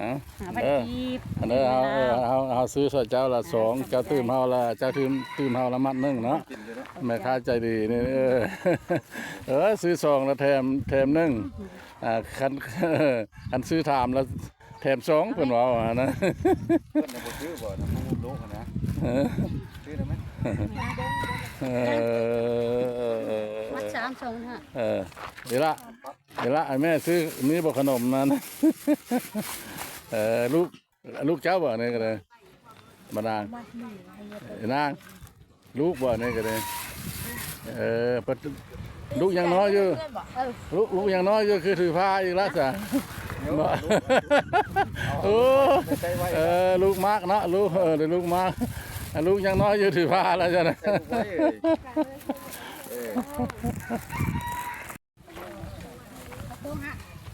ຮະ ຫ້າພັນ ເອີ ກີບ ອັນເດີ ເຮົາ ເອີ ເຮົາ ເຮົາຊື້ຊ່ອຍເຈົ້າລະສອງ ເອີ ຂອບໃຈ ເຈົ້າຕື່ມເຮົາລະ ເຈົ້າຕື່ມ ຕື່ມເຮົາລະມັດໜຶ່ງເນາະ ເອີ ແມ່ຄ້າໃຈດີນີ້ ເອີ ເອີ ຊື້ສອງລະແຖມ ແຖມໜຶ່ງ ອ່າ ຄັນ ຄັນຊື້ສາມລະແຖມສອງ ເພິ່ນເວົ້າຫັ້ນນະ ເພິ່ນບໍ່ຊື້ບໍ່ນະ ຜູ້ອຸ້ມລູກຫັ້ນນະ ເອີ ຊື້ໄດ້ໄໝ ເອີ ເອີ ເອີ ເອີ ມັດສາມ ສອງ ຫ້າ ເອີ ນີ້ລະ ນີ້ລະ ໃຫ້ແມ່ຊື້ ມີບໍ່ຂະໜົມນັ້ນ ເອີ ລູກ ລູກເຈົ້າບໍ່ ນີ້ກໍໄດ້ ບໍ່ນາງ ນາງ ລູກບໍ່ ນີ້ກໍໄດ້ ເອີ ເພິ່ນ ລູກຍັງນ້ອຍຢູ່ ເອີ ລູກ ລູກຍັງນ້ອຍຢູ່ ຄືຖືພາອີກລະຊະ ບໍ່ ໂອ້ ເອີ ລູກມາກເນາະ ລູກ ເອີ ລູກມາກ ລູກຍັງນ້ອຍຢູ່ ຖືພາລະຊັ້ນ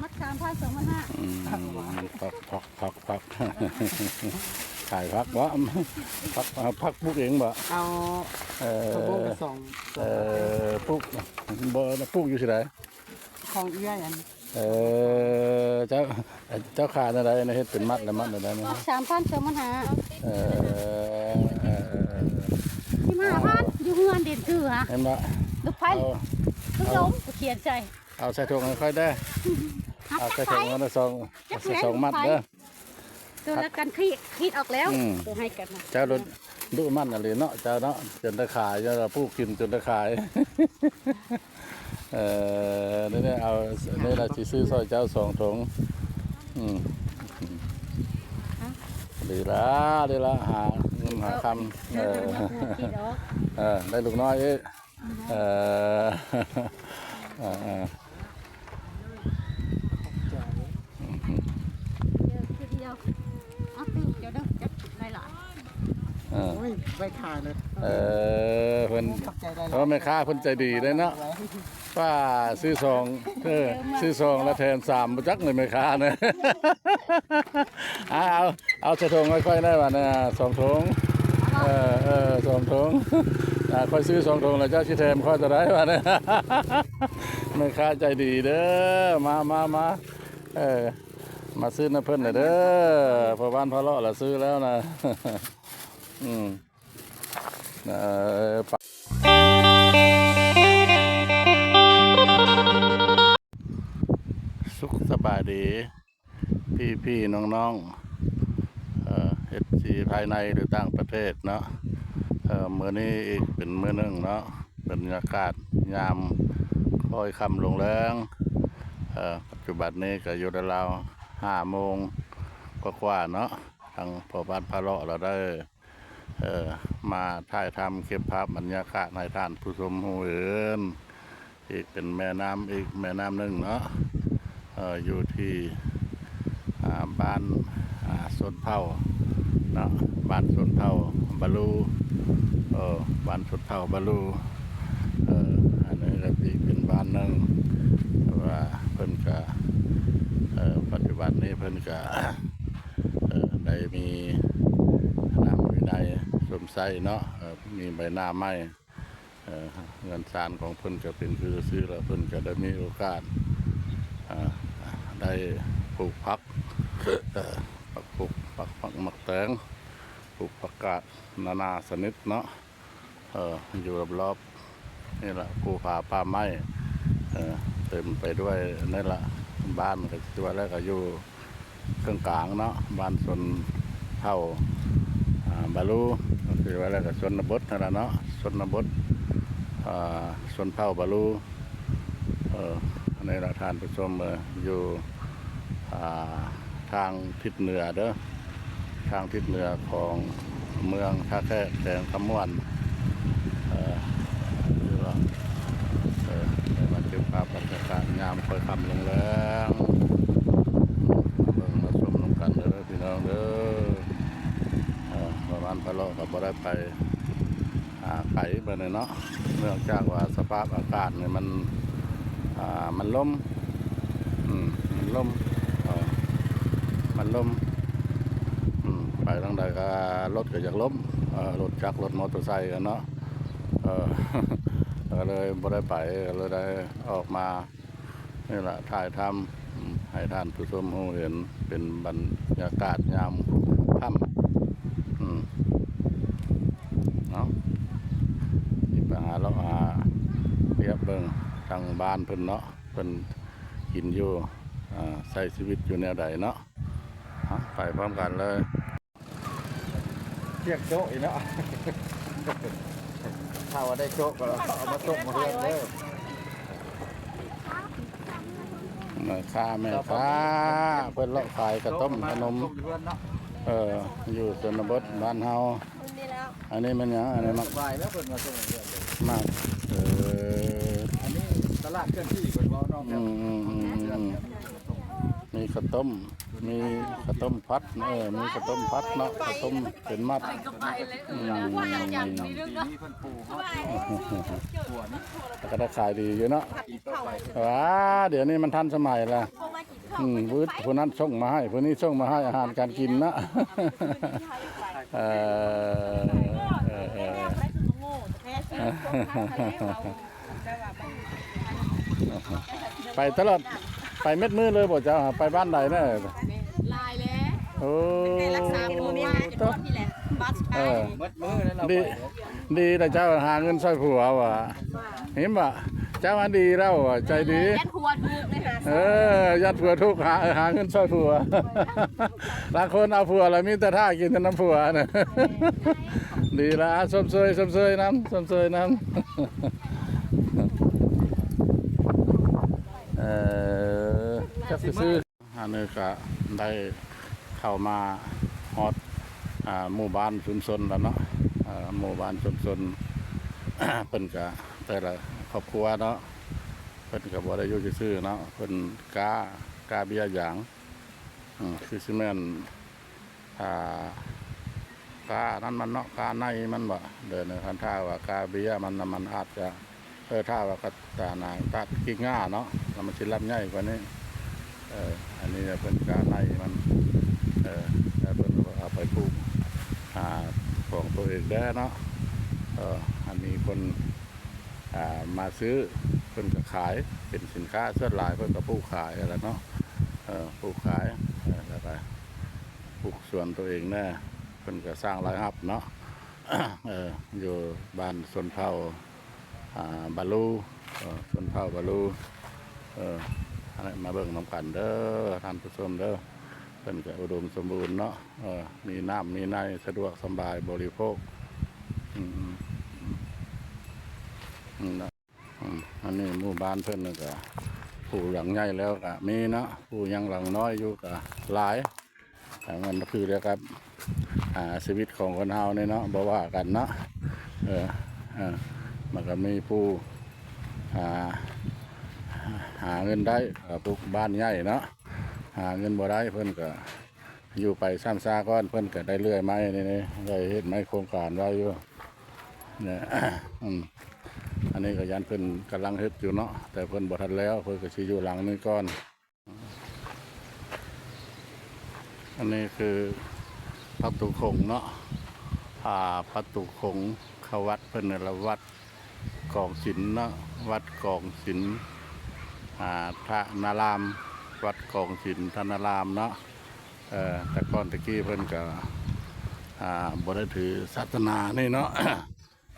ມັດສາມພັນ ສອງພັນຫ້າ ອືມ ຜັກ ຜັກ ຜັກ ຜັກ ຂາຍຜັກບໍ່? ຜັກ ເອົາຜັກປູກເອງບໍ່? ເອົາ ເອີ ຜັກບຸ້ງໄປສອງ ເອີ ປູກ ບໍ່ ປູກຢູ່ທີ່ໃດ? ຂອງເອື້ອຍອັນ ເອີ ເຈົ້າ ເຈົ້າຂາຍແນວໃດ? ເຮັດເປັນມັດລະມັດແນວໃດ? ມັດສາມພັນ ສອງພັນຫ້າ ເອີ ເອີ ເອີ ເອີ ສິບຫ້າພັນ ຢູ່ເຮືອນເດັ່ນຄືຫະ ເຫັນບໍ່? ລູກໄຟ ເອົາ ຄືລົງ ເອົາ ຂຽນໃສ່ ເອົາໃສ່ຖົງໃຫ້ຂ້ອຍເດີ ເອົາໃສ່ຖົງມາລະສອງ ສອງມັດເດີ ຕົວລະກັນ ຂີດ ຂີດອອກແລ້ວ ອືມ ຕົວໃຫ້ກັນ ເຈົ້າດຸ ດຸໝັ່ນອີ່ຫຼີເນາະ ເຈົ້າເນາະ ຈົນໄດ້ຂາຍ ເຈົ້າປູກກິນຈົນໄດ້ຂາຍ ເອີ ນີ້ ນີ້ ເອົາ ນີ້ລະຊິຊື້ຊ່ອຍເຈົ້າສອງຖົງ ອືມ ດີລະ ດີລະ ຫາເງິນຫາຄຳ ເອີ ເອີ ໄດ້ລູກນ້ອຍອີກ ເອີ ເອີ ເອີ ເອີ ໂອ້ຍ ໄວ້ຖ້າເລີຍ ເອີ ເພິ່ນ ຂອບໃຈຫຼາຍໆ ເອີ ແມ່ຄ້າເພິ່ນໃຈດີເດ້ເນາະ ວ່າຊື້ສອງ ເອີ ຊື້ສອງລະແຖມສາມ ບໍ່ຈັກເລີຍແມ່ຄ້ານະ ເອົາ ເອົາໃສ່ຖົງໃຫ້ຂ້ອຍແດ່ບາດນີ້ ສອງຖົງ ເອີ ເອີ ສອງຖົງ ອ່າ ຂ້ອຍຊື້ສອງຖົງລະເຈົ້າຊິແຖມຂ້ອຍເທົ່າໃດບາດນີ້ ແມ່ຄ້າໃຈດີເດີ ມາ ມາ ມາ ເອີ ມາຊື້ນຳເພິ່ນແດ່ເດີ ພໍ່ບ້ານພາເລາະລະຊື້ແລ້ວນະ ອືມ ເອີ ສຸກສະບາຍດີ ພີ່ໆ ນ້ອງໆ ເອີ ເອັຟຊີ ພາຍໃນ ຫຼື ຕ່າງປະເທດເນາະ ເອີ ມື້ນີ້ອີກເປັນມື້ໜຶ່ງເນາະ ບັນຍາກາດຍາມຄ້ອຍຄ່ຳລົງແລງ ເອີ ປັດຈຸບັນນີ້ກະຢູ່ລາວໆ ຫ້າໂມງກວ່າໆ ເນາະ ທາງພໍ່ບ້ານພາເລາະລະໄດ້ ເອີ ມາຖ່າຍທຳເກັບພາບບັນຍາກາດໃຫ້ທ່ານຜູ້ຊົມຮູ້ເຫັນ ອີກເປັນແມ່ນ້ຳອີກແມ່ນ້ຳໜຶ່ງເນາະ ເອີ ຢູ່ທີ່ ອ່າ ບ້ານ ອ່າ ຊົນເຜົ່າເນາະ ບ້ານຊົນເຜົ່າບາລູ ເອີ ບ້ານຊົນເຜົ່າບາລູ ເອີ ອັນນີ້ກະເປັນ ເປັນບ້ານໜຶ່ງ ເພາະວ່າເພິ່ນກະ ເອີ ປັດຈຸບັນນີ້ເພິ່ນກະ ເອີ ໄດ້ມີນາງວິໄນ ສົມໄຊເນາະ ເອີ ມີໃບໜ້າໃໝ່ ເອີ ເຮືອນຊານຂອງເພິ່ນກະເປັນຄືຊື່ລະ ເພິ່ນກະໄດ້ມີໂອກາດ ເອີ ໄດ້ປູກຜັກ ເອີ ຜັກບຸ້ງ ຜັກຫວາຍ ໝາກແຕງ ປູກຜັກກາດນານາຊະນິດເນາະ ເອີ ຢູ່ລອບໆ ນີ້ລະ ພູຜາປ່າໄມ້ ເອີ ເຕັມໄປດ້ວຍ ນີ້ລະ ບ້ານກະຊິວ່າແລ້ວກະຢູ່ເຄິ່ງກາງເນາະ ບ້ານຊົນເຜົ່າ ອ່າ ບາລູ ກະຊິວ່າແລ້ວກະຊົນນະບົດຫັ້ນລະເນາະ ຊົນນະບົດ ອ່າ ຊົນເຜົ່າບາລູ ເອີ ອັນນີ້ລະທ່ານຜູ້ຊົມເອີຍ ຢູ່ ອ່າ ທາງທິດເໜືອເດີ ທາງທິດເໜືອຂອງເມືອງທ່າແຂກ ແຂວງຄຳມ່ວນ ເອີ ຄືວ່າ ເອີ ໄດ້ມາເກັບພາບບັນຍາກາດຍາມຄ່ອຍຄ່ຳລົງແລງ ເບິ່ງມາຊົມນຳກັນເດີພີ່ນ້ອງເດີ ເອີ ປະມານພາເລາະກະບໍ່ໄດ້ໄປ ອ່າ ໄກບາດນີ້ເນາະ ເນື່ອງຈາກວ່າສະພາບອາກາດນີ້ມັນ ອ່າ ມັນລົມ ອືມ ມັນລົມ ເອີ ມັນລົມ ອືມ ໄປທາງໃດກະລົດກະຢາກລົ້ມ ເອີ ລົດຈັກລົດມໍເຕີໄຊກະເນາະ ເອີ ກະເລີຍບໍ່ໄດ້ໄປ ກະເລີຍໄດ້ອອກມາ ນີ້ລະ ຖ່າຍທຳ ອືມ ໃ ໃຫ້ທ່ານຜູ້ຊົມຮູ້ເຫັນເປັນບັນຍາກາດຍາມຄ່ຳ. ອືມ ເນາະ ຊິໄປຫາເລາະຫາລຽບເບິ່ງທາງບ້ານເພິ່ນເນາະ ເພິ່ນກິນຢູ່ ອາ ໃຊ້ຊີວິດຢູ່ແນວໃດເນາະ. ອາ ໄປພ້ອມກັນເລີຍ. ສຽງໂຈະອີກເນາະ ຖ້າວ່າໄດ້ໂຈະກໍເອົາມາສົ່ງມາເຮືອນເດີ. ແມ່ຄ້າ ແມ່ຄ້າ ເພິ່ນເລາະຂາຍເຂົ້າຕົ້ມຂະໜົມ ເອີ ຢູ່ຊົນນະບົດບ້ານເຮົາ. ອັນນີ້ແມ່ນຫຍັງ? ອັນນີ້ໝາກ ສະບາຍແລ້ວ ເພິ່ນມາສົ່ງເຮືອນເລີຍ ໝາກ ເອີ ອັນນີ້ຕະຫຼາດເຄື່ອນທີ່ເພິ່ນເວົ້າເນາະ. ອືມໆ ມີເຂົ້າຕົ້ມ ມີເຂົ້າຕົ້ມຜັດ ເອີ ມີເຂົ້າຕົ້ມຜັດເນາະ ເຂົ້າຕົ້ມເປັນມັດ. ອືມ ປີນີ້ເພິ່ນປູເນາະ ແລ້ວກໍໄດ້ຂາຍດີຢູ່ເນາະ. ວ້າ ດຽວນີ້ມັນທັນສະໄໝລະ. ອືມ ຜູ້ນັ້ນສົ່ງມາໃຫ້ ຜູ້ນີ້ສົ່ງມາໃຫ້ ອາຫານການກິນເນາະ. ເອີ ເອີ ເອີ ເອີ ໄປຕະຫຼອດ ໄປເມັດມື້ເລີຍບໍ່ເຈົ້າ? ໄປບ້ານໃດແດ່? ຫຼາຍແລ້ວ ໂອ້ ແຕ່ລັກສາບໍ່ມີງານ ນີ້ແຫຼະ ບັດ ເອີ ເໝິດມື້ແລ້ວ ດີ ດີແລ້ວເຈົ້າຫາເງິນຊ່ອຍຜົວວ່າ ເຫັນບໍ່? ເຈົ້າອັນດີແລ້ວ ໃຈດີ. ຢ້ານຜົວທຸກເລີຍຫາ ເອີ ຢ້ານຜົວທຸກ ຫາ ຫາເງິນຊ່ອຍຜົວ. ລາງຄົນເອົາຜົວແລ້ວມີແຕ່ຖ້າກິນແຕ່ນຳຜົວນະ. ດີລະ ຊົມເຊີຍ ຊົມເຊີຍນຳ ຊົມເຊີຍນຳ. ເອີ ຈັກຊິຊື້ ອັນນີ້ກະໄດ້ເຂົ້າມາຮອດ ອ່າ ໝູ່ບ້ານຊຸມຊົນແລ້ວເນາະ. ອ່າ ໝູ່ບ້ານຊຸມຊົນ ເພິ່ນກະແຕ່ລະຄອບຄົວເນາະ ເພິ່ນກະບໍ່ໄດ້ຢູ່ຊື່ໆເນາະ ເພິ່ນກ້າ ກ້າເບ້ຍຢາງ ອືມ ຄືຊິແມ່ນ ອ່າ ກ້ານັ້ນມັນເນາະ ກ້າໃນມັນບໍ່ ເດີ ຄັນຖ້າວ່າກ້າເບ້ຍມັນນະ ມັນອາດຈະ ເອີ ຖ້າວ່າກັດຕານາ ຕັດກິກງ່າເນາະ ແລ້ວມັນຊິລຳໃຫຍ່ກວ່ານີ້. ເອີ ອັນນີ້ເພິ່ນກ້າໃນມັນ ເອີ ແລ້ວເພິ່ນກໍເອົາໄປປູກ ອ່າ ຂອງຕົວເອງແດ່ເນາະ. ເອີ ອັນນີ້ເພິ່ນ ອ່າ ມາຊື້ ເພິ່ນກໍຂາຍເປັນສິນຄ້າ ສ່ວນຫຼາຍເພິ່ນກໍປູກຂາຍຫັ້ນແຫຼະເນາະ. ເອີ ປູກຂາຍ ເອີ ແລ້ວກໍປູກສວນຕົວເອງແດ່ ເພິ່ນກໍສ້າງລາຍຮັບເນາະ. ເອີ ຢູ່ບ້ານຊົນເຜົ່າ ອ່າ ບາລູ ເອີ ຊົນເຜົ່າບາລູ ເອີ ອັນນີ້ມາເບິ່ງນຳກັນເດີທ່ານຜູ້ຊົມເດີ ເພິ່ນກໍອຸດົມສົມບູນເນາະ ເອີ ມີນ້ຳມີໃນ ສະດວກສະບາຍບໍລິໂພກ. ອືມ ອືມ ອືມ ອືມ ອັນນີ້ໝູ່ບ້ານເພິ່ນກໍ ພູຫຍັງໃຫຍ່ແລ້ວກໍມີເນາະ ພູຫຍັງຫຼັງນ້ອຍຢູ່ກໍຫຼາຍ. ອ່າ ມັນຄືດຽວກັບ ອ່າ ຊີວິດຂອງຄົນເຮົານີ້ເນາະ ບໍ່ວ່າກັນເນາະ ເອີ ເອີ ມັນກໍມີຜູ້ ອ່າ ຫາເງິນໄດ້ ເອີ ຜູ້ບ້ານໃຫຍ່ເນາະ ຫາເງິນບໍ່ໄດ້ ເພິ່ນກໍຢູ່ໄປຊ້ຳຊາກ່ອນ ເພິ່ນກໍໄດ້ເລື່ອຍໄມ້ນີ້ ໄດ້ເຮັດໄມ້ໂຄງການໄວ້ຢູ່ ນີ້ ອືມ ອັນນີ້ກໍຢ້ານເພິ່ນກຳລັງເຮັດຢູ່ເນາະ ແຕ່ເພິ່ນບໍ່ທັນແລ້ວ ເພິ່ນກໍຊິຢູ່ຫຼັງນີ້ກ່ອນ. ອັນນີ້ຄືປະຕູຂົງເນາະ ອ່າ ປະຕູຂົງເຂົ້າວັດເພິ່ນນີ້ລະ ວັດກອງສິນເນາະ ວັດກອງສິນ ອ່າ ທະນາລາມ ວັດກອງສິນທະນາລາມເນາະ. ເອີ ແຕ່ກ່ອນແຕ່ກີ້ເພິ່ນກໍ ອ່າ ບໍ່ໄດ້ຖືສາສະໜານີ້ເນາະ.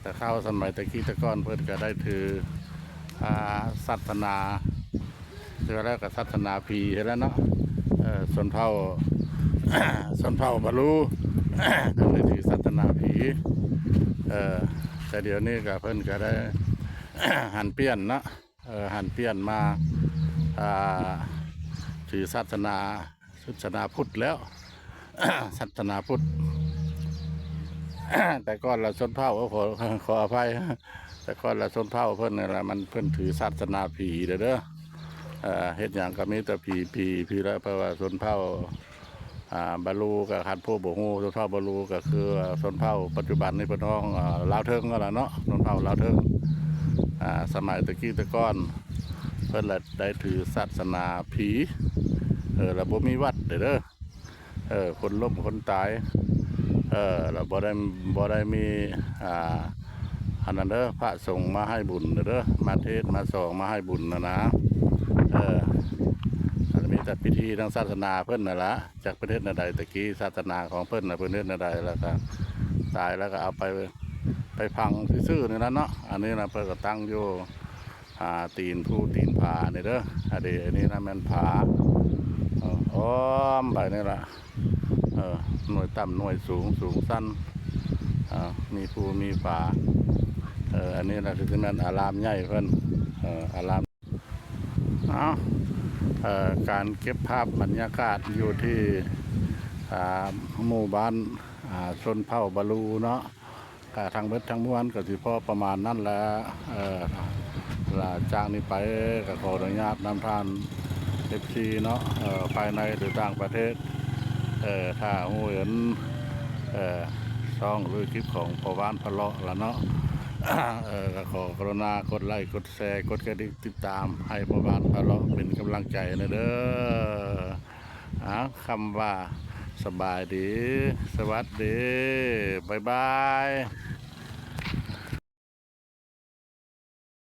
ແຕ່ເກົ່າສະໄໝແຕ່ກີ້ແຕ່ກ່ອນເພິ່ນກໍໄດ້ຖື ອ່າ ສາສະໜາ ແລ້ວກໍສາສະໜາຜີຫັ້ນແຫຼະເນາະ. ເອີ ຊົນເຜົ່າ ຊົນເຜົ່າບາລູ ໄດ້ຖືສາສະໜາຜີ ເອີ ແຕ່ດຽວນີ້ກໍເພິ່ນກໍໄດ້ຫັນປ່ຽນເນາະ ເອີ ຫັນປ່ຽນມາ ອ່າ ຖືສາສະໜາ ສາສະໜາພຸດແລ້ວ ສາສະໜາພຸດ. ແຕ່ກ່ອນລະຊົນເຜົ່າ ໂອ້ ຂໍ ຂໍອະໄພ ແຕ່ກ່ອນລະຊົນເຜົ່າເພິ່ນນີ້ລະ ມັນ ເພິ່ນຖືສາສະໜາຜີເດີ ເອີ ເຮັດຫຍັງກໍມີແຕ່ຜີ ຜີ ຜີແຫຼະ ເພາະວ່າຊົນເຜົ່າ ອ່າ ບາລູກໍ ຄັນຜູ້ບໍ່ຮູ້ ຊົນເຜົ່າບາລູກໍຄືຊົນເຜົ່າປັດຈຸບັນນີ້ເພິ່ນຮ້ອງ ອ່າ ລາວເທິງຫັ້ນລະເນາະ ຊົນເຜົ່າລາວເທິງ. ອ່າ ສະໄໝແຕ່ກີ້ແຕ່ກ່ອນ ເພິ່ນລະໄດ້ຖືສາສະໜາຜີ ເອີ ລະບໍ່ມີວັດເດີ ເອີ ຄົນລົ້ມຄົນຕາຍ ເອີ ລະບໍ່ໄດ້ ບໍ່ໄດ້ມີ ອ່າ ອັນນັ້ນເດີ ພະສົງມາໃຫ້ບຸນເດີ ມາເທດມາສອງມາໃຫ້ບຸນນະນາ ເອີ ລະມີແ ຈັດພິທີທາງສາສະໜາເພິ່ນນັ້ນລະ ຈັກເພິ່ນເຮັດແນວໃດ ແຕ່ກີ້ສາສະໜາຂອງເພິ່ນນະ ເພິ່ນເຮັດແນວໃດ ແລ້ວກໍຕາຍແລ້ວກໍເອົາໄປ ໄປຝັງຊື່ໆນີ້ລະເນາະ. ອັນນີ້ນະ ເພິ່ນກໍຕັ້ງຢູ່ ອ່າ ຕີນພູຕີນຜານີ້ເດີ. ອັນນີ້ ອັນນີ້ນະແມ່ນຜາ ເອີ ອ້ອມໄປນີ້ລະ ເອີ ໜ່ວຍຕ່ຳໜ່ວຍສູງ ສູງຊັນ ເອີ ມີພູມີຜາ ເອີ ອັນນີ້ນະຄືຊິແມ່ນອາລາມໃຫຍ່ເພິ່ນ ເອີ ອາລາມ ເອົາ ເອີ ການເກັບພາບບັນຍາກາດຢູ່ທີ່ ອ່າ ໝູ່ບ້ານ ອ່າ ຊົນເຜົ່າບາລູເນາະ ກະທັງເບິດທັງມວນກໍຊິພໍປະມານນັ້ນແຫຼະ. ເອີ ລະຈາກນີ້ໄປກໍຂໍອະນຸຍາດນຳທ່ານ ເອັຟຊີ ເນາະ ເອີ ພາຍໃນ ຫຼື ຕ່າງປະເທດ ເອີ ຖ້າຮູ້ເຫັນ ເອີ ຊ່ອງ ຫຼື ຄລິບຂອງພໍ່ບ້ານພາເລາະລະເນາະ ເອີ ກໍຂໍກະລຸນາກົດໄລ້ ກົດແຊ ກົດກະດິ່ງ ຕິດຕາມໃຫ້ພໍ່ບ້ານພາເລາະເປັນກຳລັງໃຈແດ່ເດີ. ອາ ຄຳວ່າສະບາຍດີ ສະຫວັດດີ ບາຍບາຍ.